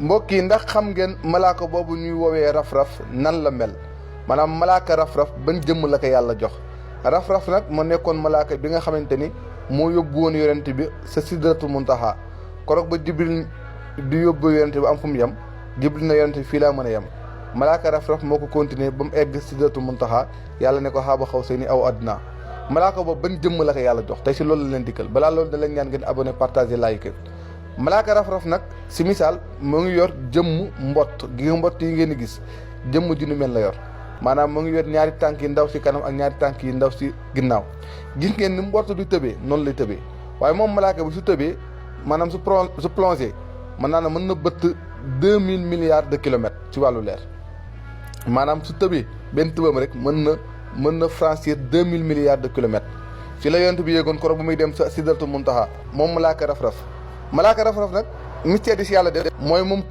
mbokk yi ndax xam ngeen malaaka boobu ñuy woowee raf-raf nan la mel maanaam malaaka raf-raf ban jëmm la ko yàlla jox raf-raf nag moo nekkoon malaaka bi nga xamante ni moo yóbbu woon yonent bi sa sidratul muntaha koroog ba jibril di yóbbu yonent bi am fu mu yem jibril na yonent bi fii laa mën a yem malaaka raf-raf moo ko continuer ba mu egg sidratul muntaha yàlla ne ko xaaba xaw seeni aw adna malaaka boobu ban jëmm la ko yàlla jox tey si loolu la leen dikkal balaa loolu da leen ñaan ngeen abonné partagé like malaaka raf-raf nag si misaal moo ngi yor jëmm mbott gi nga mbott yi ngeen di gis jëmm ji nu mel la yor maanaam moo ngi yor ñaari tànk yi ndaw si kanam ak ñaari tànk yi ndaw si ginnaaw gis ngeen ni mbott du tëbee noonu lay tëbee waaye moom malaaka bi su tëbee maanaam su plongé mën naa ne mën na bëtt 2000 milliards de kilomètres ci wàllu leer maanaam su tëbee benn tëbam rek mën na franchir 2000 milliards de kilomètres fi la yonent bi yéegoon koro bu muy dem sa sidratul muntaha moom malaaka raf-raf nag mystère di si yàlla de mooy moom